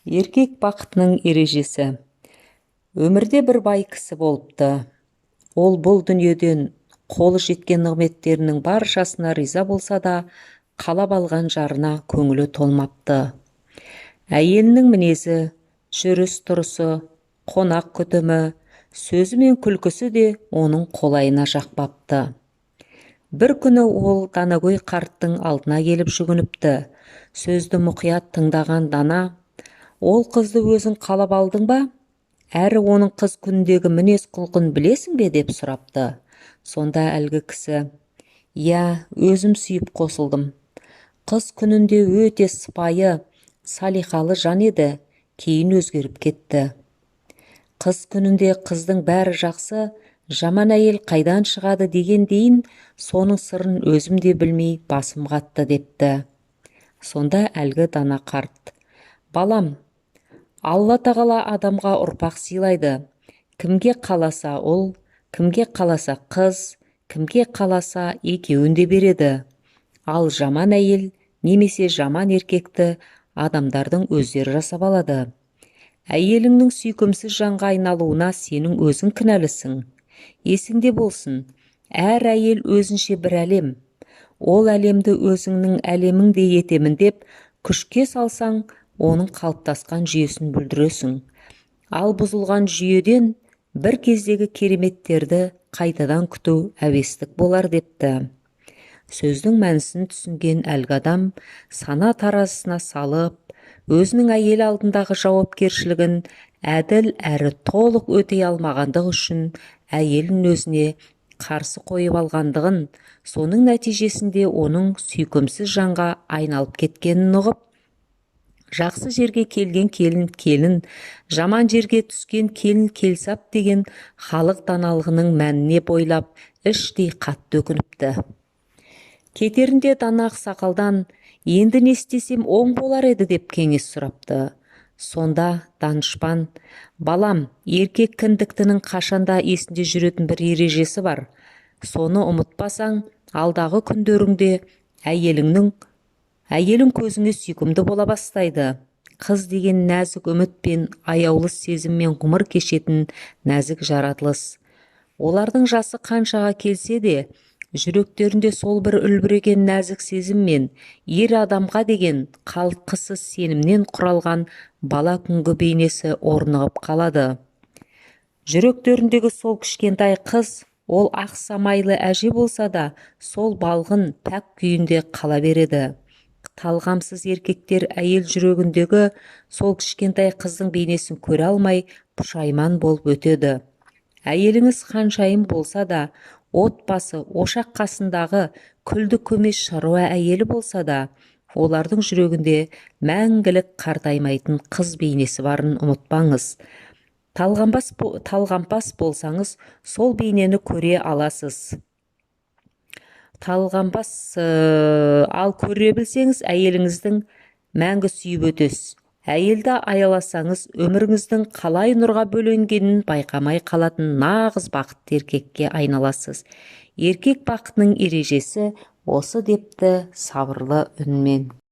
Еркек бақытының ережесі. Өмірде бір бай кісі болыпты. Ол бұл дүниеден қолы жеткен нығметтерінің баршасына риза болса да, қалап алған жарына көңілі толмапты. Әйелінің мінезі, жүріс-тұрысы, қонақ күтімі, сөзі мен күлкісі де оның қолайына жақпапты. Бір күні ол данагөй қарттың алдына келіп жүгініпті. Сөзді мұқият тыңдаған дана: «Ол қызды өзің қалап алдың ба? Әрі оның қыз күніндегі мінез-құлқын білесің бе?» – деп сұрапты. Сонда әлгі кісі: «Иә, өзім сүйіп қосылдым. Қыз күнінде өте сыпайы, салиқалы жан еді, кейін өзгеріп кетті. Қыз күнінде қыздың бәрі жақсы, жаман әйел қайдан шығады деген дейін, соның сырын өзім де білмей басым қатты», – депті. Сонда әлгі дана қарт: «Балам, Алла тағала адамға ұрпақ сыйлайды. Кімге қаласа ұл, кімге қаласа қыз, кімге қаласа екеуін де береді. Ал жаман әйел немесе жаман еркекті адамдардың өздері жасап алады. Әйеліңнің сүйкімсіз жанға айналуына сенің өзің кінәлісің. Есіңде болсын, әр әйел өзінше бір әлем. Ол әлемді өзіңнің әлеміңдей етемін деп күшке салсаң, оның қалыптасқан жүйесін бүлдіресің. Ал бұзылған жүйеден бір кездегі кереметтерді қайтадан күту әбестік болар», – депті. Сөздің мәнісін түсінген әлгі адам сана таразысына салып, өзінің әйел алдындағы жауапкершілігін әділ әрі толық өтей алмағандығы үшін әйелін өзіне қарсы қойып алғандығын, соның нәтижесінде оның сүйкімсіз жанға айналып кеткенін ұғып, «Жақсы жерге келген келін келін, жаман жерге түскен келін келсап» деген халық даналығының мәніне бойлап, іштей қатты өкініпті. Кетерінде дана ақсақалдан: «Енді не істесем оң болар еді?» – деп кеңес сұрапты. Сонда данышпан: «Балам, еркек кіндіктінің қашанда есінде жүретін бір ережесі бар. Соны ұмытпасаң, алдағы күндеріңде әйелің көзіңе сүйкімді бола бастайды. Қыз деген нәзік үміт пен аяулы сезіммен ғұмыр кешетін нәзік жаратылыс. Олардың жасы қаншаға келсе де, жүректерінде сол бір үлбіреген нәзік сезім мен ер адамға деген қалтқысыз сенімнен құралған бала күнгі бейнесі орнығып қалады. Жүректеріндегі сол кішкентай қыз, ол ақ самайлы әже болса да, сол балғын, пәк күйінде қала береді. Талғамсыз еркектер әйел жүрегіндегі сол кішкентай қыздың бейнесін көре алмай, пұшайман болып өтеді. Әйеліңіз ханшайым болса да, отбасы ошақ қасындағы күлді көмеш шаруа әйелі болса да, олардың жүрегінде мәңгілік қартаймайтын қыз бейнесі барын ұмытпаңыз. Талғампаз болсаңыз, сол бейнені көре аласыз. Талғампаз, ал көре білсеңіз, әйеліңіздің мәңгі сүйіп өтесіз. Әйелді аяласаңыз, өміріңіздің қалай нұрға бөленгенін байқамай қалатын нағыз бақытты еркекке айналасыз. Еркек бақытының ережесі осы», – депті сабырлы үнмен.